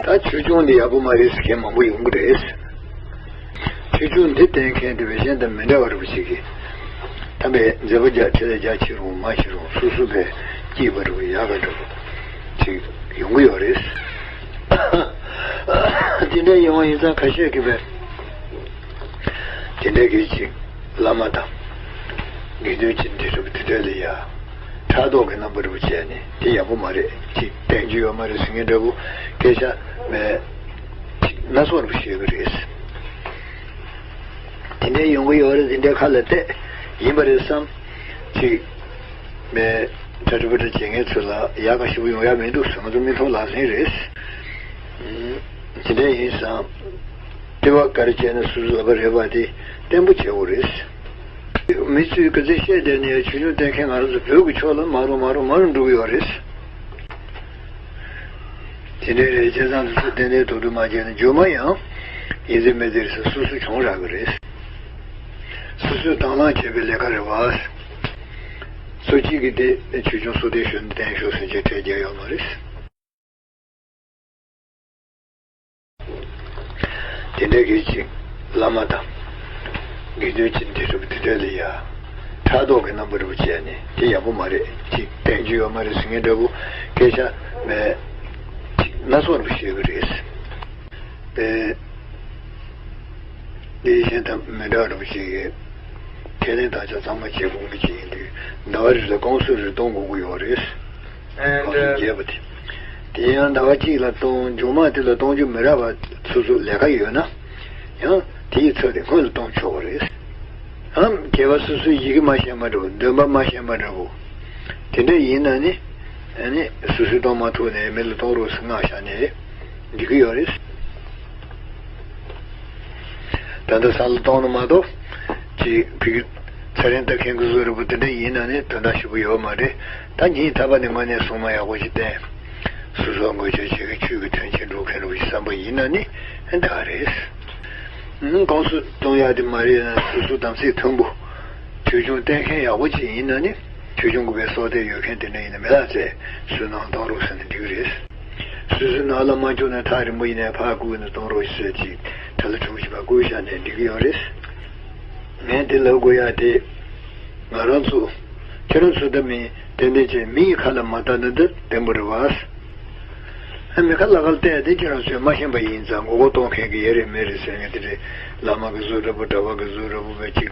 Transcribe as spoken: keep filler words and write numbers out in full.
ད་ཆོས་སྐྱོང་འདི་ཡག་པོ་མ་རེད་ཟེར་མཁན་མང་པོ་ཡོང་གི་རེད། ཆོས་སྐྱོང་འདི་བསྟེན་མཁན་དེ་བས་གཞན་དང་མི་འདྲ་བ་རེད་པ་ཞིག་གིས། ད་བས་མཛད་པ་རྒྱ་ཆེ་ལས་རྒྱ་ཆེ་རུང་མ་ཆེ་རུང་སོ་སོ་བས་སྐྱིད་པ་རེད་པ་ཡག་ག་འདྲ་པོ་ཅིག་ཡོང་གི་ཡོད་རེད། དེ་འདྲ་ཡོང་བ་ཡིན་ཙང་ཁ་ཤས་ཀྱིས་བས། དེ་འདྲ་གི་ཅིག་བླ་མ་དང་། དགེ་འདུན་ཅིག་འདི་རུ་དེ་འདྲ་ལ་ཡ། ཕྲག་དོག་གི་རྣམ་པ་རུ་བྱས་ནས་དེ་ཡག་པོ་མ་རེད་ཅིག་བསྟེན་རྒྱུ་ཡོད་མ་རེད་ཟེར་མཁན་འདྲ་པོ་སྐད་ཆ་མེད། ཅིག་སྣ་ཚོགས་རུ་བཤད་གི་རེད། དེ་འདྲ་ཡོང་གི་ཡོད་རེད། དེ་འདྲ་ཁ་ལ་བལྟས་ཡིན་པ་རེད་བསམ། ཅིག་མེད། གྲ་སྒྲིག་པ་འདྲ་བྱེད་མཁན་ཚོ་ལ་ཡག་ག་ཞེ་པོ་ཡོང་ཡ་མི་འདུག་ང་ཚོ་མི་ཐོག་ལག་ལེན་རེད། དེ་འདྲ་ཡིན་བསམ། ལྟེ་བ་ག་རེ་བྱས་ན་སོ་སོ་ལབ་པ་རེད་པ་དེ་བརྟན་པོ་བྱེད་དགོས་རེད། མི་ཚོས་ག་ཚོད་བཤད་བསྡད་ནས་ཆོས་སྐྱོང་བསྟེན་མཁན་ང་རང་ཚོ་བོད་ཀྱི་ཕྱོགས་ལ་མ་རུང་མ་རུང་མ་རུང་འགྲོ་གི་ཡོད་རེད། དེ་འདྲ་རེད། བྱས་ཙང་དེ་ཚོ་ཏན་ཏན་དོ་དོ་མ་བྱས་ན་རྗེས་མ་ཡང་ཡིན་ཚད་མེད་ཚད་རེད་ཟེར་སོ་སོ་གྱོང་རག་གི་རེད། སོ་སོས་དང་བླངས་བྱས་པའི་ལས་ཀ་རེད་བ། སོ་གཅིག་གིས་དེ་ཆོས་སྐྱོང་སོ་བདེ་ཞུ་ན་བསྟེན་ཤོག་ཟེར་བྱས་ཁྲལ་རྒྱག་ཡོད་མ་རེད། དེ་འདྲ་གི་ཅིག་བླ་མ་དང་། དགེ་འདུན་ཅིག་འདི་རུ་དེ་འདྲ་ལ་ཡ། ཕྲག་དོག་གི་རྣམ་པ་རུ་བྱས་ནས་དེ་ཡག་པོ་མ་རེད་ཅིག་བསྟེན་རྒྱུ་ཡོད་མ་རེད་ཟེར་མཁན་འདྲ་པོ་སྐད་ཆ་མེད། ཅིག་སྣ་ཚོགས་རུ་བཤད་གི་རེད། པས། འདི་གཞན་དང་མི་འདྲ་བ་ཞིག་གིས། ཁས་ལེན་བརྟག་དཔྱད་ཚང་མ་བྱེད་དགོས་ཀྱི་ཅིག་ཡིན་དུས་ཟླ་བ་རེ་ལ་སྐོང་གསོལ་རེ་གཏོང་དགོས་ཀྱི་ཡོད་རེད། སྐོང་གསོལ་རྒྱས་པ་དེ། དེ་ཡང་ཟླ་བ་གཅིག་ལ་གཏོང་མཇུག་མ་དེ་ལ་གཏོང་རྒྱུ་མི་རག་པ་སོ་སོ་ལས་ཀ་ཡོད་ན། ཡང་དེའི་ཚོད་དེ་སྔོན་ལ་གཏོང་ཆོག་པ་རེད། ཨམ་རྒྱས་པ་སོ་སོའི་ཡི་གེ་མ་ཤེས་པ་འདྲ་བོ་འདོན་པ་མ་ཤེས་པ་འདྲ་བོ། དེ་འདྲ་ཡིན་ན་ནི། ཨ་ནི་སོ་སོས་གཏོང་མ་ཐུབ་ནས་མི་ལ་གཏོང་རོགས་ཟེར་མངགས་བཞག་ནས་འགྲིག་གི་ཡོད་རེད། ད་ལྟ་ས་ལ་གཏོང་ནི་མ་གཏོགས། ཅིག་ཕ་གི་ཚེ་རིང་ལྟ་མཁན་གྱི་བཟོ་འདྲ་པོ་དེ་འདྲ་ཡིན་ན་ནི་དོན་དག་ཞེ་པོ་ཡོད་མ་རེད། ད་ཉིན་རྟག་པ་ནས་དངོས་གནས་སྲུང་མ་ཡག་པོ་ཞིག་བསྟེན། སོ་སོ་འགོ་བྱས་བྱེད་ཀྱི་ཆོས་ཀྱི་མཐུན་རྐྱེན་སྒྲུབ་མཁན་འདྲ་པོ་ཞིག་བསམ་པ་ཡིན་ན་ནི་ད་རེད། ཨང་། སྐོང་གསོལ་གཏོང་ཡག་དེ་མ་རེད་ན་སོ་སོ་དམ་ཚིག་མཐུན་པོ། ཆོས་སྐྱོང་བསྟེན་མཁན་ཡག་པོ་ཅིག་ཡིན་ན་ནི་ཆོས་སྐྱོང་དགོས་པའི་སྲོག་གཏད་ཡོད་མཁན་དེ་འདྲ་ཡིན་ན་མི་ལ་ཚེ་བསོད་ནམས་གཏོང་རོགས་ཟེར་ན་འགྲིག་གི་རེད། སོ་སོའི་ནང་ལ་མ་འཇོག་ན་ཐག་རིང་པོ་ཡིན་ནའི་ཕར་བསྐུར་ནས་གཏོང་རོགས་ཞེས་ཅིག་གྲྭ་ལ་ཁྲོམ་ཞིག་པ་བསྐུར་བཞག་ནས་འགྲིག་གི་ཡོད་རེད། ངས་དེ་ལབ་དགོས་ཡག་དེ། ང་རང་ཚོ། ཁྱེད་རང་ཚོ་འདི་མིན་ཏན་ཏན་བྱས་མི་ཡི་ཁ་ལ་མ་བལྟ་ན་འདི་བདེན་པོ་རེད་བ། ཨ་མི་ཁ་ལ་ཁ་ལ་བལྟས་དེ་ཁྱེད་རང་ཚོས་མ་ཤེས་པ་ཡིན་ཙང་མགོ་སྐོར་གཏོང་མཁན་གྱི་ཡ་རེད་མི་རེད་ཟེར་མཁན་དེ་རེད། བླ་མ་གི་བཟོ་འདྲ་པོ་གྲྭ་པ་གི་བཟོ་འདྲ་པོ་བས་ཅིག